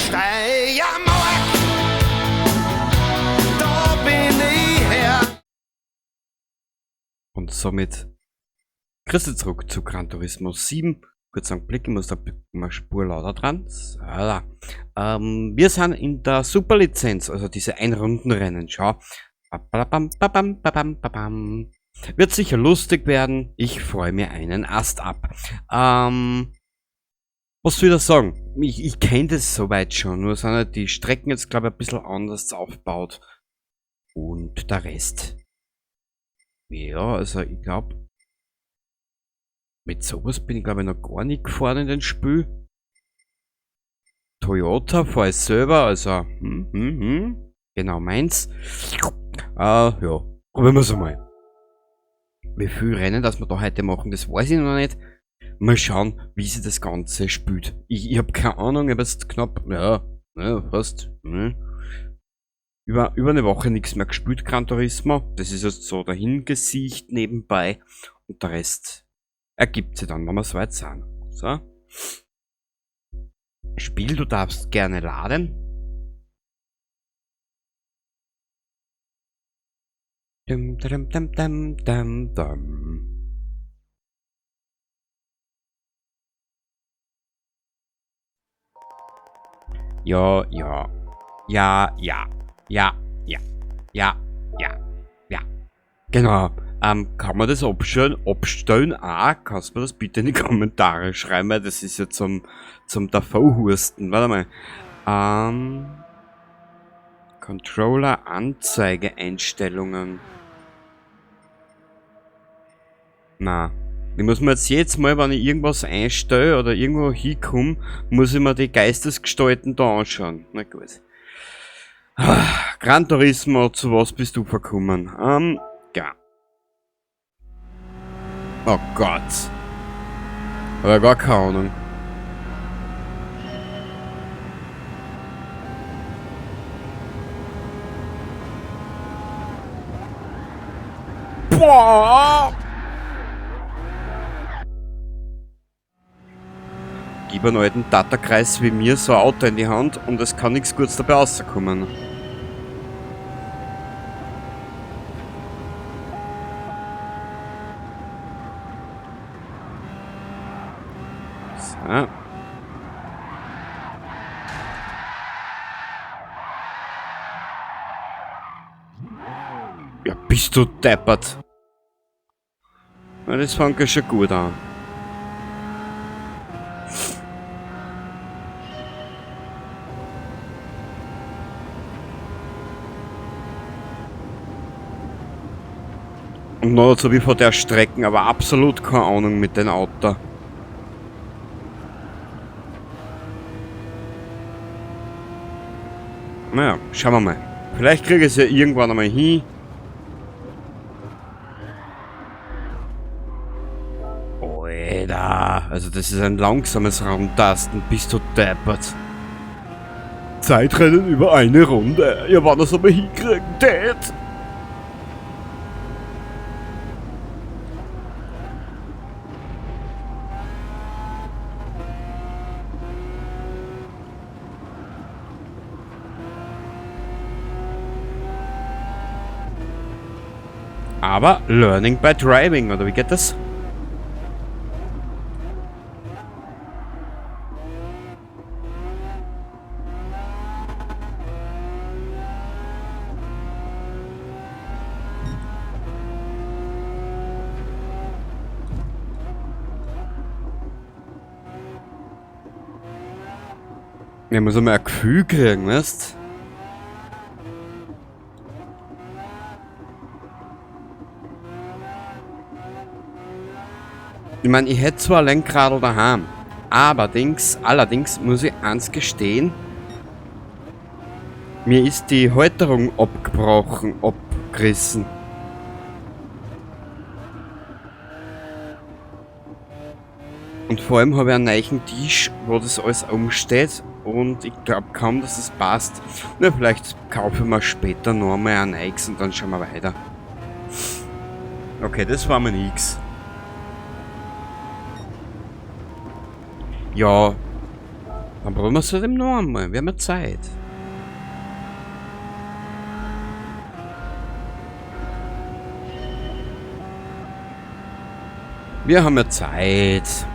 Steiermark, da bin ich her. Und somit Grüße zurück zu Gran Turismo 7. Kurz einen Blick, ich muss da mal Spur lauter dran. So, da. Wir sind in der Superlizenz, also diese Einrundenrennen. Schau. Bam, bam, bam, bam. Wird sicher lustig werden. Ich freue mir einen Ast ab. Was soll ich da sagen? Ich kenne das soweit schon. Nur sind halt die Strecken jetzt, glaube ich, ein bisschen anders aufgebaut. Und der Rest. Ja, also ich glaub, mit sowas bin ich, glaub ich, noch gar nicht gefahren in den Spiel. Toyota fahre ich selber, also, genau meins. Ja, probieren wir's einmal. Wie viel Rennen, dass wir da heute machen, das weiß ich noch nicht. Mal schauen, wie sich das Ganze spielt. Ich hab keine Ahnung, ich hab jetzt knapp, ja, ja, fast, ne, über eine Woche nichts mehr gespielt, Gran Turismo. Das ist jetzt so dahingesicht nebenbei. Und der Rest ergibt sich dann, wenn wir soweit sind. So. Spiel, du darfst gerne laden. Dum, dum, dum, dum, dum, dum. Ja, ja. Ja, ja. Ja, ja. Ja, ja. Ja. Genau. Kann man das abstellen? Abstellen auch? Kannst du mir das bitte in die Kommentare schreiben, weil das ist ja zum Davonhusten. Warte mal. Controller Anzeige Einstellungen. Na, ich muss mir jetzt jedes Mal, wenn ich irgendwas einstelle oder irgendwo hinkomme, muss ich mir die Geistesgestalten da anschauen. Na gut. Ah, Gran Turismo, zu was bist du verkommen? Ja. Oh Gott. Hab ja gar keine Ahnung. Boah! Gib einen alten Tatterkreis wie mir so ein Auto in die Hand und es kann nichts Gutes dabei rauskommen. So. Ja, bist du deppert. Na, das fängt ja schon gut an. Und noch dazu wie von der Strecken, aber absolut keine Ahnung mit dem Auto. Naja, schauen wir mal. Vielleicht kriege ich es ja irgendwann einmal hin. Alter, also das ist ein langsames Rundtasten, bist du deppert. Zeitrennen über eine Runde. Ja, wann das aber hinkriegen, Dad? Aber Learning by Driving, oder wie geht das? Ich muss einmal ein Gefühl kriegen, weißt? Ich mein, ich hätte zwar ein Lenkrad daheim, allerdings muss ich eins gestehen, mir ist die Halterung abgebrochen, abgerissen. Und vor allem habe ich einen neuen Tisch, wo das alles umsteht und ich glaub kaum, dass es passt. Na, vielleicht kaufe ich mir später noch einmal ein neues und dann schauen wir weiter. Okay, das war mir nix. Ja, Dann probieren wir es halt eben noch einmal. Wir haben ja Zeit. Wir haben ja Zeit. So.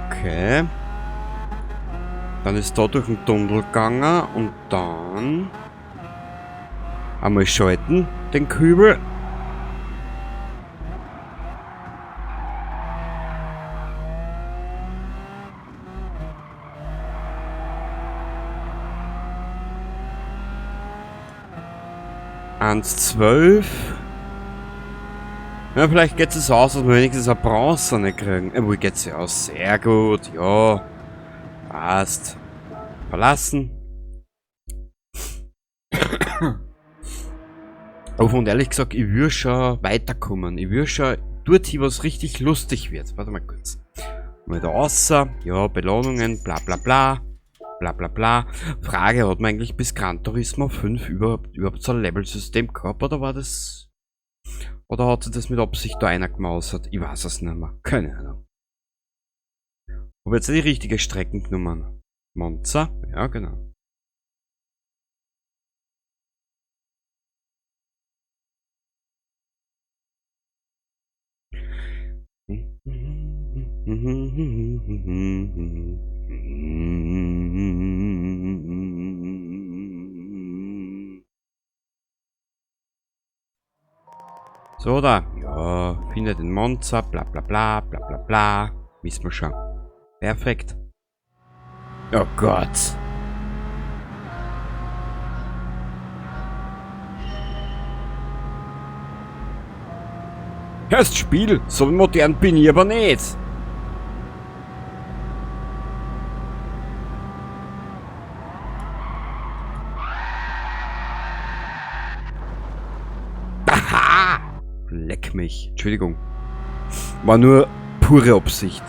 Okay. Dann ist da durch den Tunnel gegangen und dann einmal schalten, den Kübel. Eins, 12. Ja, vielleicht geht es aus, dass wir wenigstens eine Bronze kriegen. Wo geht's ja aus? Sehr gut, ja. Passt. Verlassen. Aber und ehrlich gesagt, ich würde schon weiterkommen. Ich würde schon dort hier, was richtig lustig wird. Warte mal kurz. Mal da raus. Ja, Belohnungen, bla bla bla. Bla bla bla. Frage, hat man eigentlich bis Gran Turismo 5 überhaupt so ein Level-System gehabt? Oder war das... Oder hat sich das mit Absicht da einer gemausert? Ich weiß es nicht mehr. Keine Ahnung. Hab jetzt die richtige Strecken genommen. Monza? Ja, genau. So, da. Ja, finde den Monza, bla bla bla, bla bla bla. Wissen wir schon. Perfekt. Oh Gott. Erst Spiel, so modern bin ich aber nicht. Aha! Leck mich. Entschuldigung. War nur pure Absicht.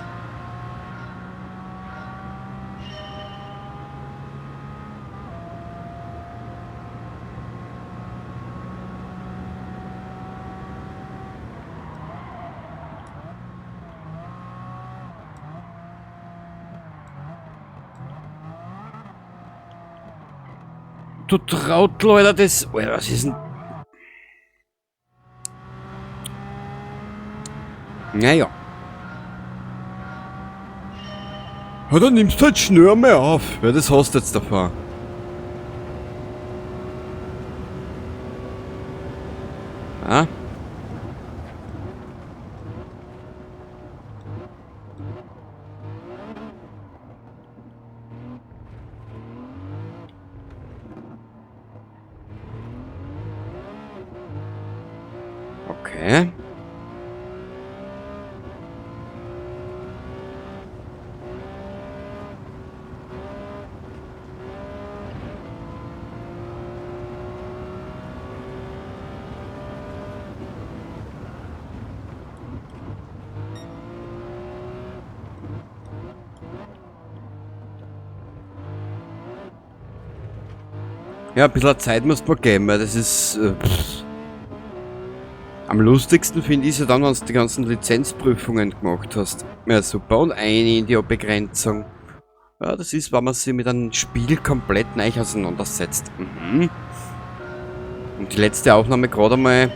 Du Trautel, Alter, das... Alter, was ist denn... Naja. Ja, dann nimmst du halt schnell mal auf. Ja, das hast du jetzt davon. Ah? Okay. Ja, ein bisschen Zeit muss man geben, weil das ist... Am lustigsten finde ich es ja dann, wenn du die ganzen Lizenzprüfungen gemacht hast. Ja, super. Und eine in die Begrenzung. Ja, das ist, wenn man sich mit einem Spiel komplett neu auseinandersetzt. Mhm. Und die letzte Aufnahme gerade einmal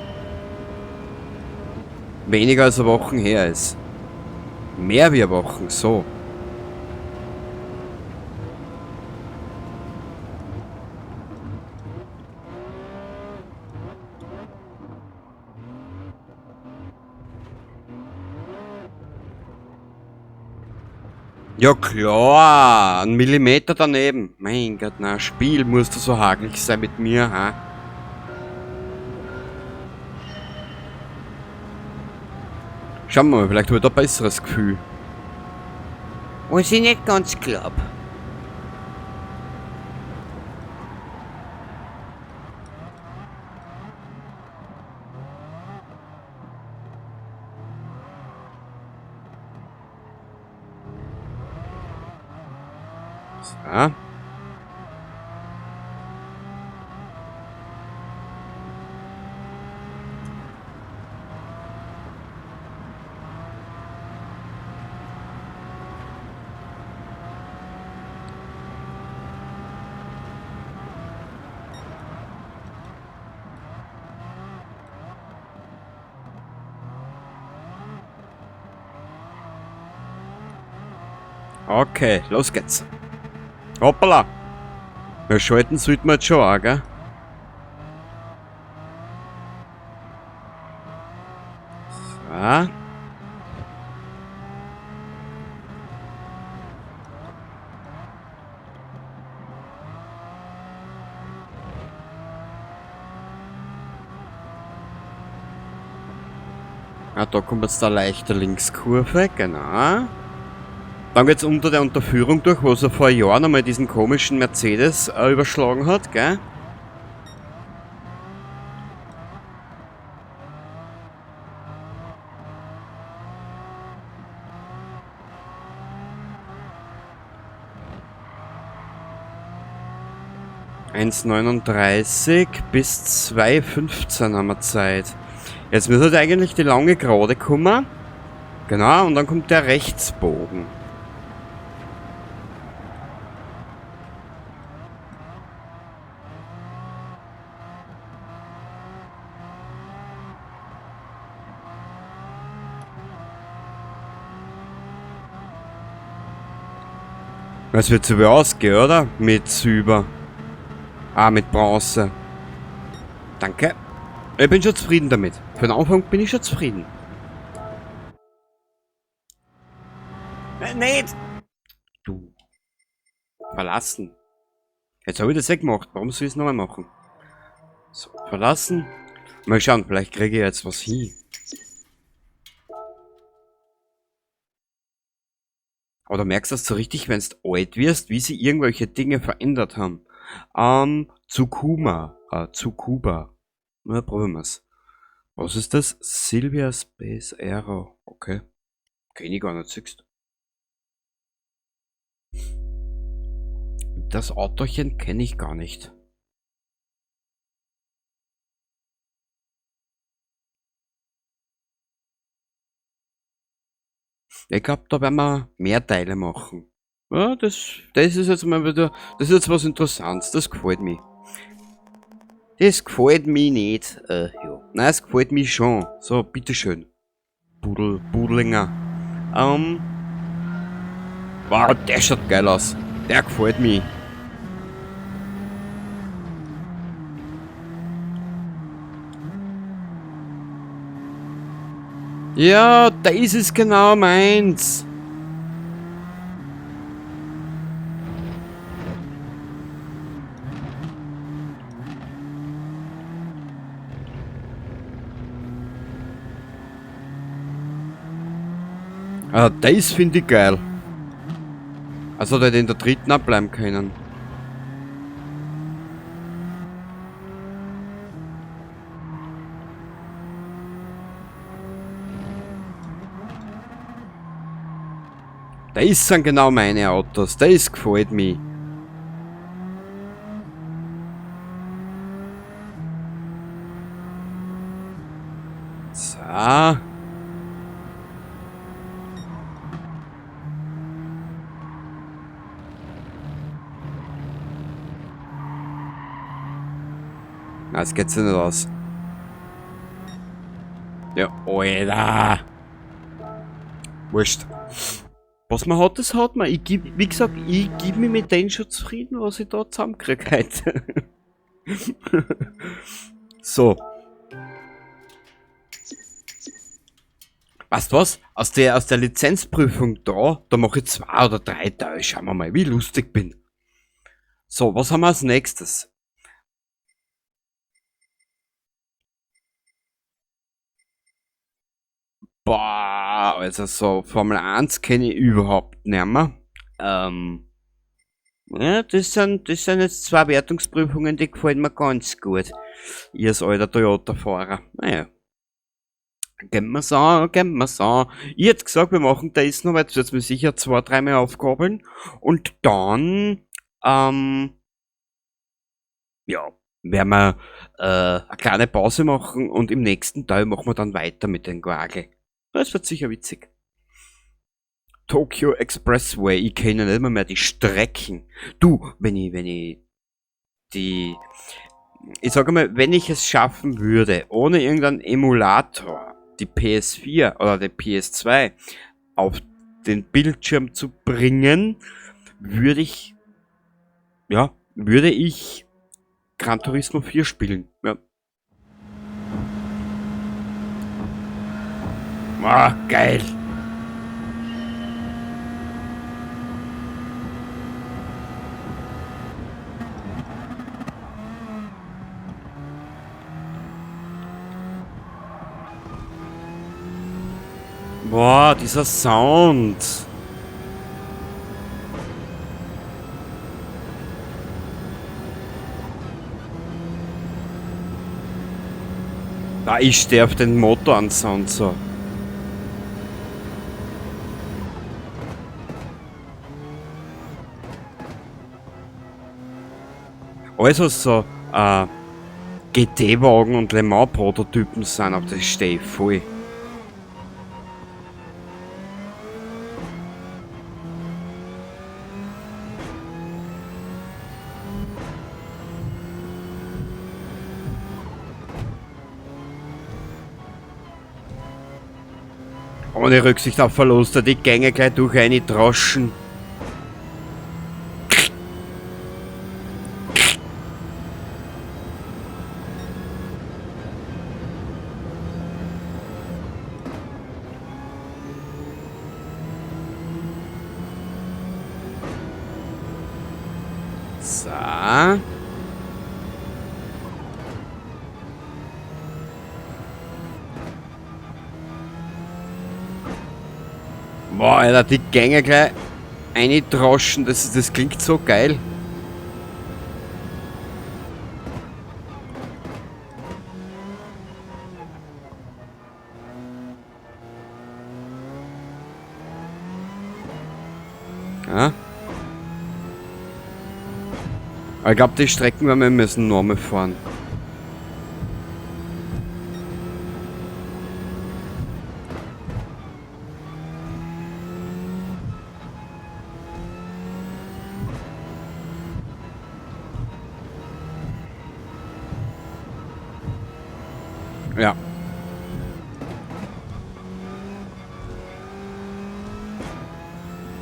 weniger als eine Woche her ist. Mehr wie eine Woche, so. Ja klar, ein Millimeter daneben. Mein Gott, na, Spiel musst du so hagelig sein mit mir, ha? Schauen wir mal, vielleicht habe ich da ein besseres Gefühl. Was ich nicht ganz glaub. So. Okay, los geht's. Hoppala. Wir schalten sollten wir jetzt schon auch, gell? So. Ah, da kommt jetzt eine leichte Linkskurve, genau. Dann geht's unter der Unterführung durch, wo sie vor Jahren einmal diesen komischen Mercedes überschlagen hat, gell? ,39 bis 2,15 haben wir Zeit. Jetzt müsste eigentlich die lange Gerade kommen. Genau, und dann kommt der Rechtsbogen. Es wird so wie ausgehen, oder? Mit Silber. Ah, mit Bronze. Danke. Ich bin schon zufrieden damit. Für den Anfang bin ich schon zufrieden. Nicht! Du. Verlassen. Jetzt habe ich das eh gemacht. Warum soll ich es nochmal machen? So, verlassen. Mal schauen, vielleicht kriege ich jetzt was hin. Oder merkst du das so richtig, wenn du alt wirst, wie sie irgendwelche Dinge verändert haben? Tsukuma. Tsukuba. Na, probieren wir's. Was ist das? Silvia Space Aero. Okay. Kenn ich gar nicht, siehst du. Das Autochen kenne ich gar nicht. Ich glaub, da werden wir mehr Teile machen. Ja, das ist jetzt mal wieder, das ist jetzt was Interessantes, das gefällt mir. Das gefällt mir nicht. Ja. Nein, es gefällt mir schon. So, bitteschön. Pudel, Pudelinger. Wow, der schaut geil aus. Der gefällt mir. Ja, das ist genau meins. Ah, das finde ich geil. Also, der hätte in der dritten abbleiben können. Das sind genau meine Autos, das gefällt mir. So. Na, jetzt geht's ja nicht aus. Ja, Alter. Wurscht. Was man hat, das hat man. Ich geb, wie gesagt, ich geb mich mit denen schon zufrieden, was ich da zusammenkrieg heute. So. Weißt was? Aus der Lizenzprüfung da mache ich 2 oder 3 Teile. Schauen wir mal, wie lustig bin. So, was haben wir als nächstes? Boah, also so Formel 1 kenne ich überhaupt nicht mehr. Ja, das sind jetzt 2 Wertungsprüfungen, die gefallen mir ganz gut. Ich als alter Toyota-Fahrer. Naja. Gehen wir's an, gehen wir's an. Ich hätte gesagt, wir machen das noch, weil jetzt wird's mir sicher 2, 3 Mal aufgabeln. Und dann, ja, werden wir eine kleine Pause machen und im nächsten Teil machen wir dann weiter mit den Quagel. Das wird sicher witzig. Tokyo Expressway, ich kenne nicht immer mehr die Strecken. Du, wenn ich, wenn ich die, ich sag mal, wenn ich es schaffen würde, ohne irgendeinen Emulator, die PS4 oder die PS2 auf den Bildschirm zu bringen, würde ich Gran Turismo 4 spielen. Ja. Ah, geil. Boah, dieser Sound. Da, ich stehe auf den Motor an Sound so. Alles was so GT-Wagen und Le Mans Prototypen sind, auf das stehe ich voll. Ohne Rücksicht auf Verluste, die Gänge gleich durch eine Droschen. So. Boah, Alter, die Gänge gleich eindroschen, das klingt so geil. Ja. Aber ich glaub, die Strecken werden wir müssen nochmal fahren. Ja.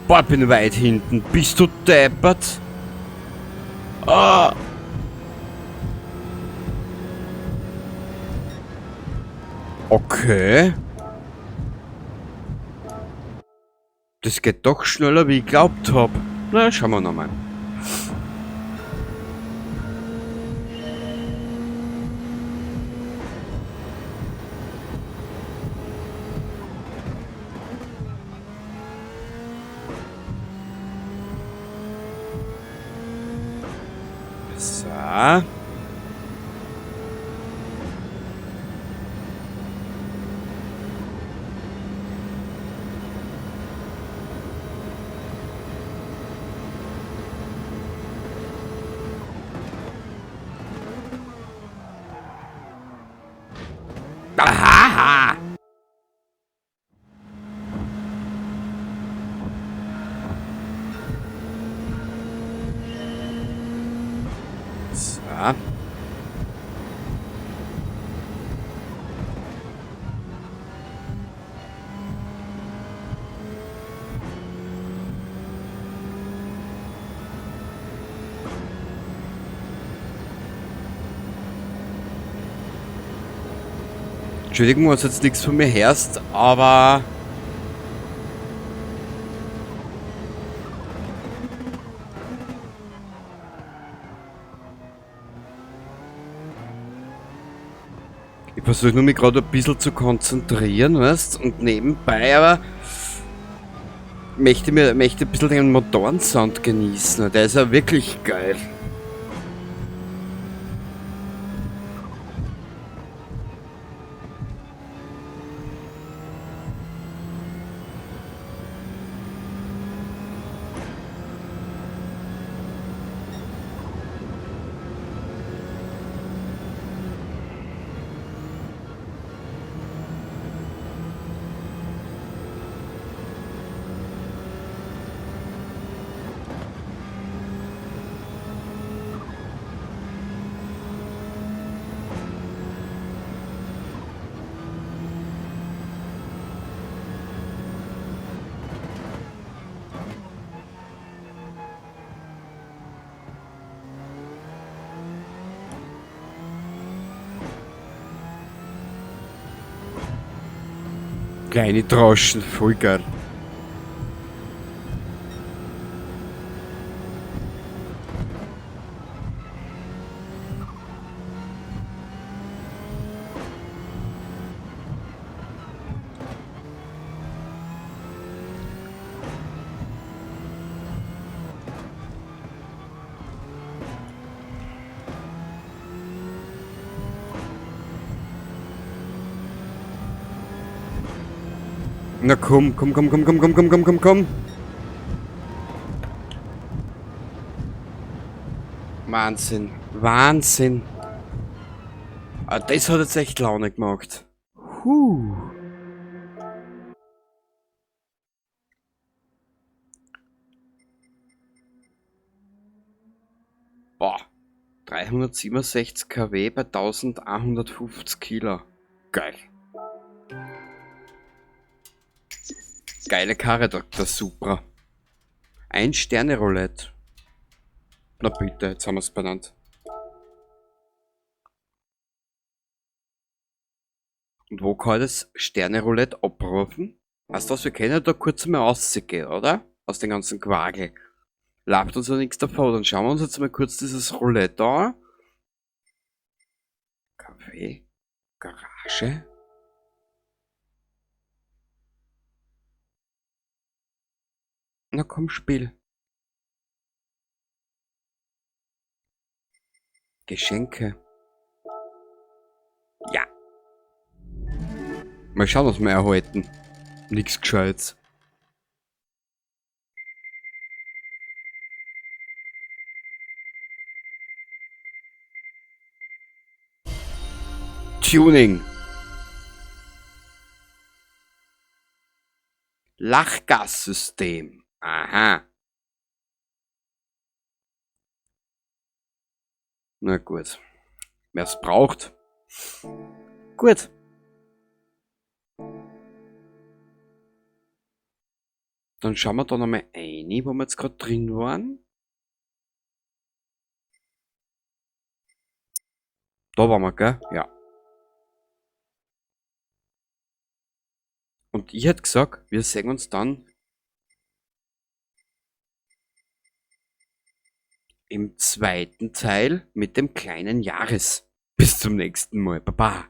Boah, bin weit hinten. Bist du deppert? Ah. Okay. Das geht doch schneller, wie ich geglaubt hab. Na, schauen wir nochmal. So. Aha! So. Entschuldigung, wenn du jetzt nichts von mir hörst, aber... Ich versuche nur mich gerade ein bisschen zu konzentrieren, weißt? Und nebenbei aber möchte ein bisschen den Motorensound genießen. Der ist ja wirklich geil. Kleine Droschen, voll geil. Na komm, komm, komm, komm, komm, komm, komm, komm, komm, komm. Wahnsinn, Wahnsinn. Ah, das hat jetzt echt Laune gemacht. Huh. Boah, 367 kW bei 1150 Kilo. Geil. Geile Karre, der Supra. Ein Sterne-Roulette. Na bitte, jetzt haben wir's benannt. Und wo kann ich das Sterne-Roulette abrufen? Weißt du was, wir können da kurz mal rausgehen, oder? Aus dem ganzen Quagel. Läuft uns ja nichts davon. Dann schauen wir uns jetzt mal kurz dieses Roulette an. Kaffee, Garage. Na komm, Spiel. Geschenke. Ja. Mal schauen, was wir erhalten. Nix Gescheites. Tuning. Lachgassystem. Aha. Na gut. Wer's braucht. Gut. Dann schauen wir da nochmal rein, wo wir jetzt gerade drin waren. Da waren wir, gell? Ja. Und ich hätte gesagt, wir sehen uns dann im zweiten Teil mit dem kleinen Yaris. Bis zum nächsten Mal. Baba.